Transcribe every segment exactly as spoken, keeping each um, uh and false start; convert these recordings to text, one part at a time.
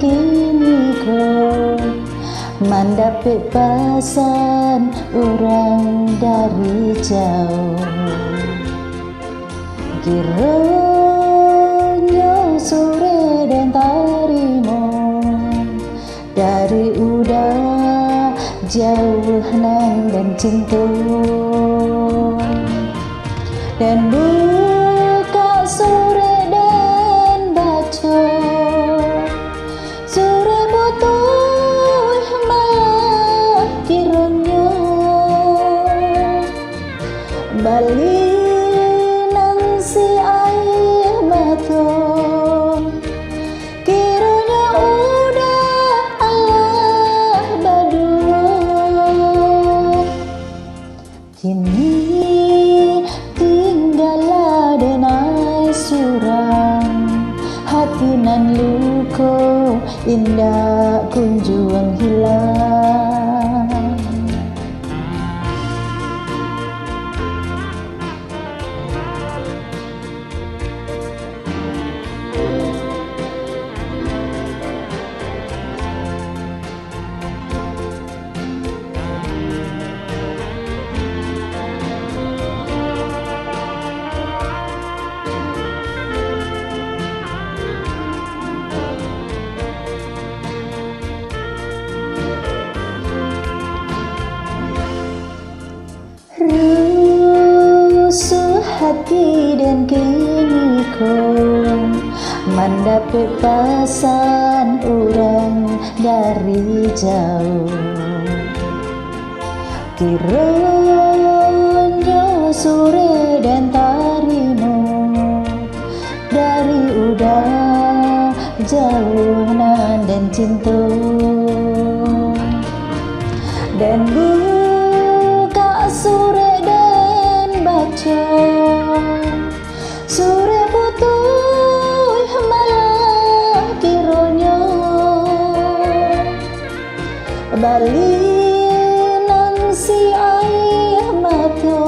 Kini ko mandapek pasan urang dari jauah. Kironyo surek den tarimo dari udah jauah nan den cinto. Den bukak surek den baco, surek putuih malah kironyo. Balinang si aia mato, kironyo udah alah baduo. Kini tinggalah den ai surang, hati nan luko indak kunjuang hilang. Rusuah hati den kini ko, mandapek pasan urang dari jauah. Kironyo surek den tarimo dari udah jauah nan den cinto. Den bukak surek den baco, surek putuih malah kironyo. Balinang si aia mato,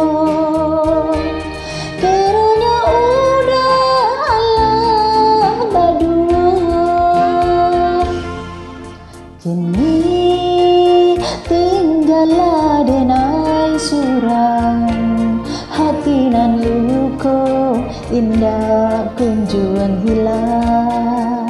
kironyo udah alah baduo. Kini tinggalah den ai surang, hati nan luko indak kunjuang hilang.